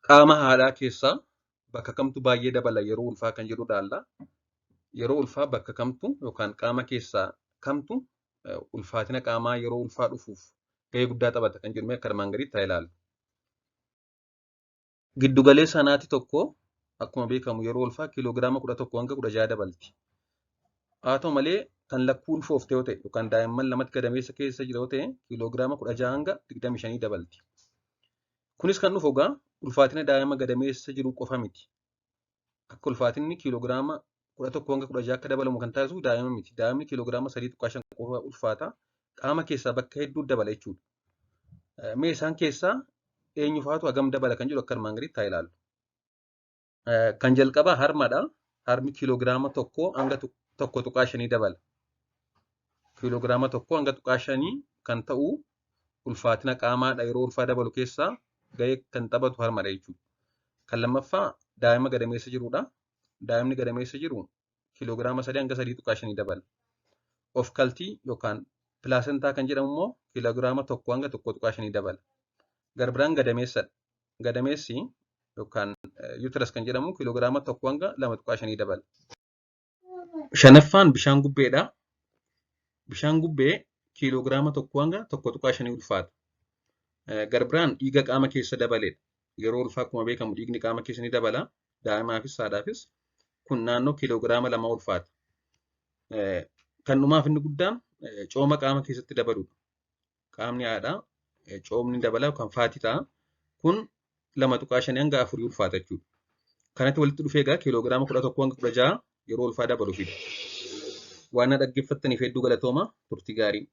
Qaama haadhaa keessaa bakka kamtu baay'ee dabala yeroo ulfaa kan jedhu ilaalla. Yeroo ulfaa bakka kamtu yookaan qaama keessaa kamtu ulfaatina qaamaa yeroo ulfaa dhufuuf gahee guddaa taphata kan jedhu akka armaan gadiitti haa ilaallu. Giddu galeessa haati tokko akkuma beekamu yeroo ulfaa kiiloogiraama 11 hanga 16 dabalti. Haa ta'u malee, kan lakkuu ulfoofte yoo ta'e yookaan daa'imman lamatti gadameessa keessa jira yoo ta'e, kiiloogiraama 16 hanga 25 dabalti. Kunis kan dhufu egaa ulfaatina daa'ima gadameessa jiru qofa miti. Akka ulfaatinni kiiloogiraama 11 hanga 16 akka dabalamu kan taasisu daa'ima miti. Daa'imni kiiloogiraama 3.5 qofa ulfaata. Qaama keessaa bakka hedduu dabala jechuudha. Mee isaan keessaa eenyu faatu hagam dabala kan jedhu akka armaan gadiitti haa ilaallu. Kan jalqabaa harmadha. Harmi kiiloogiraama 1 hanga 1.5 dabala. Kiiloogiraama 1 hanga 0.5 kan ta'u ulfaatina qaamaadha yeroo ulfaa dabalu keessaa gahee kan taphatu harmadha jechuudha. Kan lammaffaa daa'ima gadameessa jirudha. Daa'imni gadameessa jiru kiiloogiraama 3 hanga 3.5 dabala. Of kaltii yookaan pilaasentaa kan jedhamu immoo kiiloogiraama 1 hanga 1.5 dabala. Garbiraan gadameessadha. Gadameessi yookaan uterus kan jedhamu kiiloogiraama 1 hanga 2.5 dabala. Shanaffaan bishaan gubbeedha. Bishaan gubbee kiiloogiraama 1 hanga 1.5 ulfaata. Garbiraan dhiiga qaama keessa dabaledha. Yeroo ulfaa akkuma beekamu dhiigni qaama keessa ni dabala. Daa'imaafis haadhaafis kun naannoo kiiloogiraama 2 ulfaata. Kan dhumaaf inni guddaan cooma qaama keessatti dabaludha. Qaamni haadhaa coomni dabala yookaan faatii ta'a. Kun 2.5 hanga 4 ulfaata jechuudha. Kanatti walitti dhufee egaa kiiloogiraama 11 hanga 16 yeroo ulfaa dabalu fida. Waan na dhaggeeffattaniif hedduu galatooma, turtii gaarii.